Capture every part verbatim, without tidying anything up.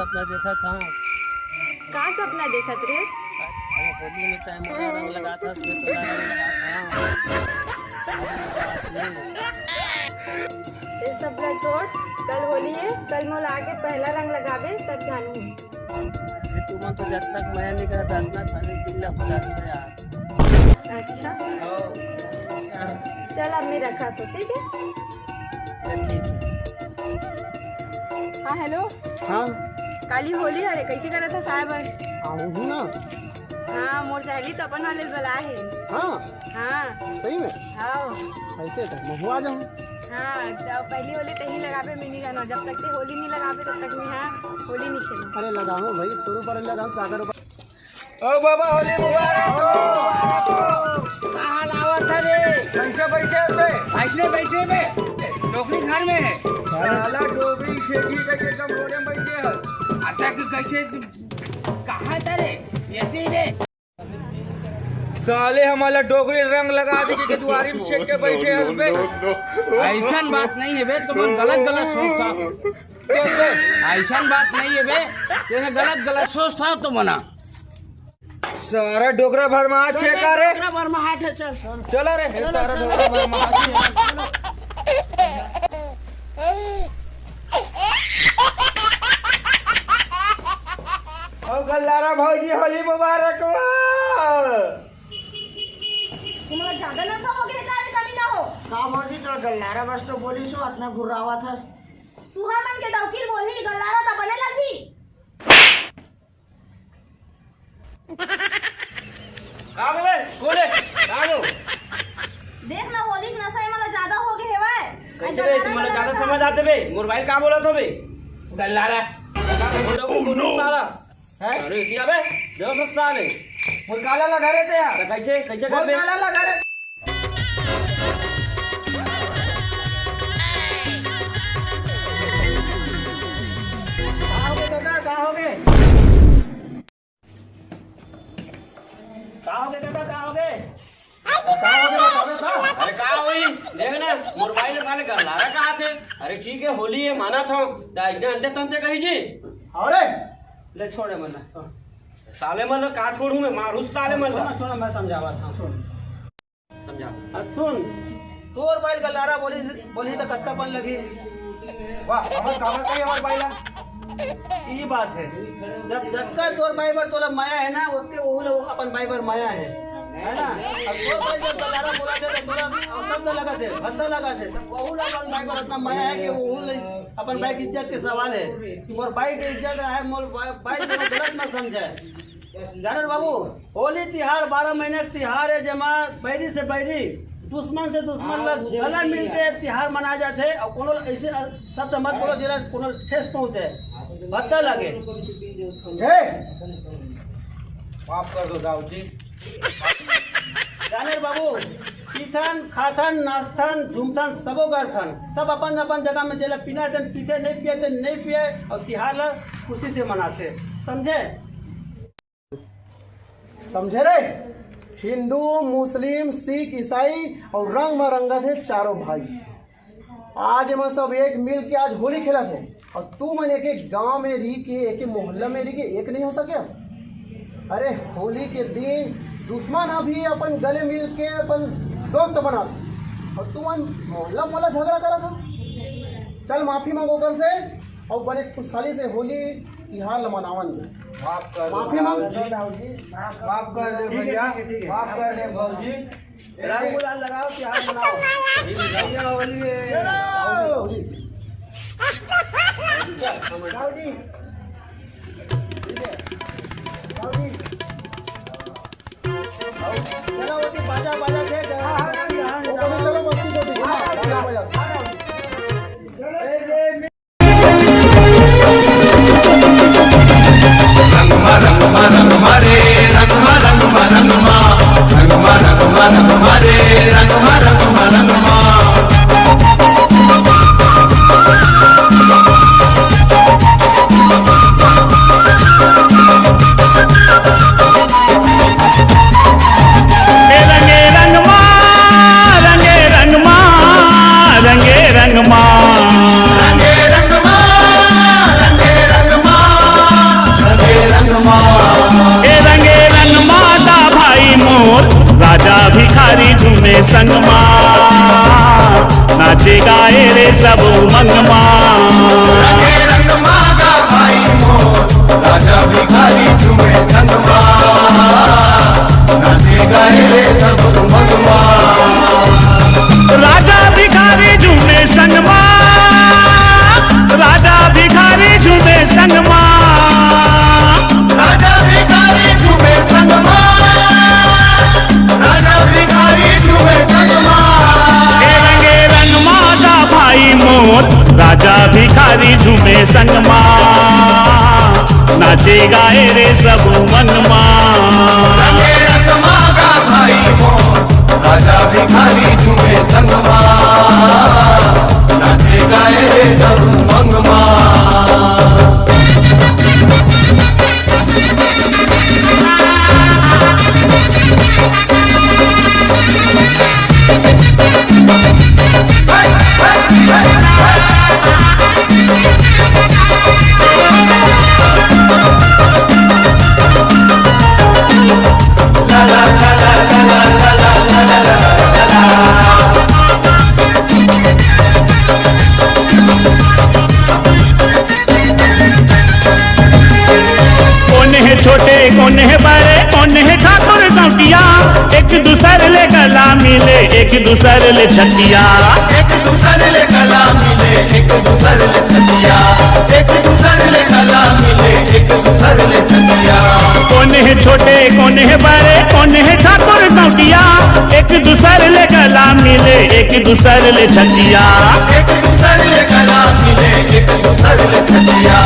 सपना देखत हंव। का सपना देखत रेहेस? अरे होली में तैं मोला रंग लगात हस, मैं तोला रंग लगात हंव। ये सब ला छोड़, कल होली हे, कल मोला आके पहला रंग लगाबे, तब जानहूं। अरे तुमन तो जब तक मया नइ करत, अतना खाली दिल ला हो जात हे यार। अच्छा। हाँ। चल, अब मैं रखत हंव, ठीक हे? अरे ठीक हे। हाँ, हेलो। हाँ। काली होली हरे, कइसे करत हस आय बर? आऊँ ना। हाँ, मोर सहेली तो अपन वाले बलाय हे। हाँ। हाँ। सही में? हाँ। अइसे तो महूँ आ जाहूँ। हाँ, तो पहली होली तहीं लगाबे, मैं नइ जानंव। जब तक तैं होली नइ लगाबे, तब तक मैं हाँ होली नइ खेलंव। अरे लगाहूँ भाई, तोर ऊपर लगाहूँ, काकर ऊपर। ओ बाबा, होली मुबारक हो। का हाल आवत हे रे? कइसे बइठे हे बे? अइसने बइठे हे बे। डोकरी घर में हे। साला डोकरी छेंकी कइसे एकदम रोडे में बइठे हे। अच्छा, कि कइसे, कहाँ हे रे? एती रे। साले हमला डोकरी रंग लगा दे के दुआरी में छेंक के बइठे हस बे। अइसन बात नइ हे बे, तुमन गलत गलत सोचथव। अइसन बात नइ हे बे, तैं गलत गलत सोचथव तुमन। सारा डोकरा भर में हाथ छेंका रे। डोकरा भर में हाथ हे, चल। चला रे, चलो, सारा चलो। डोकरा भर में हाथ छेंका। ओ गल्लारा भौजी, होली मुबारक हो। तुमला ज्यादा नशा हो गया का रे, कमी ना हो? का भौजी, तोर गल्लारा बस तो बोलिस हो, अतना गुर्रावत हस। तुहर मन के डौकी ल बोलही, गल्लारा त बने लगही। का बे? कोन हे? का हो? देख ना, होली के नशा ए मन ला ज्यादा हो गे हेवय। कइसे बे? तुमन ला ज्यादा समझ आथे बे? मोर बाई ल का बोलत हो बे? गल्लारा। का बोलत हो बे? सारा। हैं? अरे, क्या बे? देव सब साले। मोर काला लगा रे ते यार। त कइसे, कइसे मोर करबे? काला लगा रे। का होगे कका, का होगे? का होगे कका, का होगे? का होगे बताबे का? अरे का होई? देख ना, मोर बाई ल साले गल्लारा कहाथे। अरे ठीक हे, होली हे, मानत हंव। त अइसने अंते तंते कही जी। अरे! ले छोड़ ए मन ला, छोड़। साले मन ला का छोड़हूँ मैं, मारहूँ साले मन ला। सुन, सुन, मैं समझावत हंव, सुन। समझा। अब सुन, तोर बाई ल गल्लारा बोली, बोली त कतका पन लगही। वाह, हमर काबर कही हमर बाई ला? ई बात हे। जब जतका तोर बाई बर तोला मया हे ना, ओतके ओहू ला अपन बाई बर मया हे। हे ना? अब तोर बाई जब गल्लारा बोलथे, त तोला अशब्द लगथे, भद्दा लगथे। त ओहू ला अपन बाई बर अतना मया हे कि ओहू ला अपन बाई के इज्जत के सवाल हे। कि मोर बाई के इज्जत हे, मोर बाई, बाई के गलत मत समझे। जाने रे बाबू, होली तिहार बारह महीना के तिहार हे, जेमा बैरी से बैरी, दुश्मन से दुश्मन ला गले मिल के तिहार मनाय जाथे। अउ कोनो अइसे शब्द मत बोलो जेला कोनो ठेस पहुंचे, भद्दा लगे, समझे? माफ कर दो दाऊ जी। जाने रे बाबू, पीथन, खाथन, नाचथन, झूमथन, सबो करथन, सब अपन अपन जगह में जेला पीना हे तेन पीथे, नइ पिये तेन नइ पिये, अउ तिहार ला खुशी से मनाथे, समझे? समझे रे? हिंदू, मुस्लिम, सिख, ईसाई अउ रंग म रंगत हे चारों भाई। आज एमन सब एक मिल के आज होली खेलत हे अउ तुमन एक एक गांव में रही के, एक एक मोहल्ला में रही के एक नइ हो सके? अरे होली के दिन दुश्मन ह भी अपन गले मिल के अपन दोस्त बनात हे अउ तुमन मोहल्ला मोहल्ला झगड़ा करत हो। चल माफी मांगो ओकर से अउ बड़े खुशहाली से होली तिहार ल मनावन। माफ कर दो माफी मांग। दाऊ जी, माफ कर दे भैया, माफ कर दे भौजी। रंग गुलाल लगाओ, तिहार मनाओ। भैया होली है। दाऊ जी। दाऊ जी। चलो, वो भी बाजा, बाजा दे, चलो, मस्ती कर दी। हाँ, बाजा, बाजा। रंगे रंगमा, रंगे रंगमा, रंगे रंगमा। रंगे रंगमा, रंगे रंगमा, संग मा, नाचे गाए रे सब उमंग मा। रंगे रंग मा गा भाई मोर, राजा भिखारी झूमे संग मा। नाचे गाए रे सब उमंग मा। राजा भिखारी झूमे संग मा, राजा भिखारी झूमे संग मा। राजा भिखारी झूमे संग मा, राजा भिखारी झूमे संग मा। ए रंगे रंग मा गा भाई मोर, राजा भिखारी झूमे संग मा। नाचे गाए रे सब उमंग मा। रंगे रंग मा गा भाई मोर, राजा भिखारी झूमे संग मा। नाचे गाए रे सब उमंग मा। कोन हे छोटे, कोन हे बड़े, कोन हे ठाकुर गौटिया, एक दूसर ले गला मिले, एक दूसर ले छतिया। एक दूसर ले गला मिले, एक दूसर ले छतिया। एक दूसर ले गला मिले, एक दूसर ले छतिया। कोन हे छोटे, कोन हे बड़े, कोन हे ठाकुर गौटिया, एक दूसर ले गला मिले, एक दूसर ले छतिया। एक दूसर ले गला मिले, एक दूसर ले छतिया।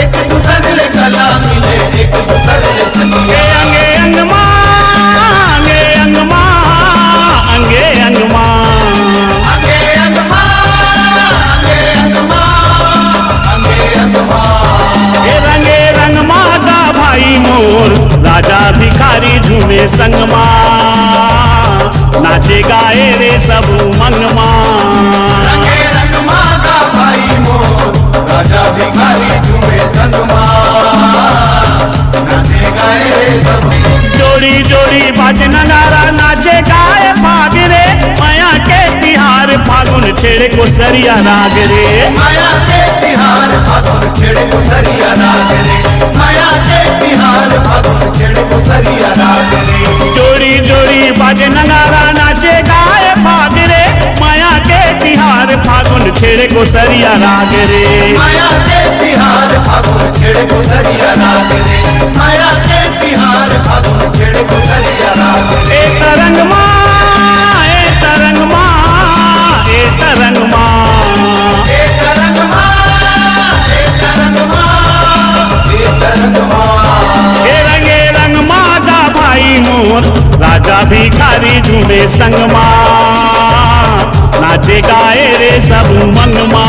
एक दूसर ले गला मिले, एक दूसर ले छतिया। ए अंगे अंग मा, अंगे अंग मा, अंगे अंग मा। अंगे अंग मा, अंगे अंग मा, अंगे अंग मा। ए रंगे रंग मा गा भाई मोर, राजा भिखारी झूमे संग मा। नाचे गाए रे सब उमंग मा। रंगे रंग मा गा भाई मोर, राजा भिखारी झूमे संग मा। नाचे गाए रे सब। जोड़ी जोड़ी बाजे नगारा, नाचे गाए फाग रे। मया के तिहार फागुन छेड़े कोसरिया राग रे। मया के तिहार फागुन छेड़े कोसरिया राग रे। मया के तिहार फागुन छेड़े कोसरिया राग रे। जोड़ी जोड़ी बाजे नगारा, नाचे गाए फाग रे। मया के तिहार फागुन छेड़े कोसरिया राग रे। मया के तिहार फागुन छेड़े कोसरिया राग रे। मया के तिहार फागुन छेड़े कोसरिया राग रे। ए तरंग मा, ए तरंग मा, ए तरंग मा। ए तरंग मा, ए तरंग मा, ए तरंग मा। ए रंगे रंग मा गा भाई मोर, राजा भिखारी झूमे संग मा। नाचे गाए रे सब उमंग मा।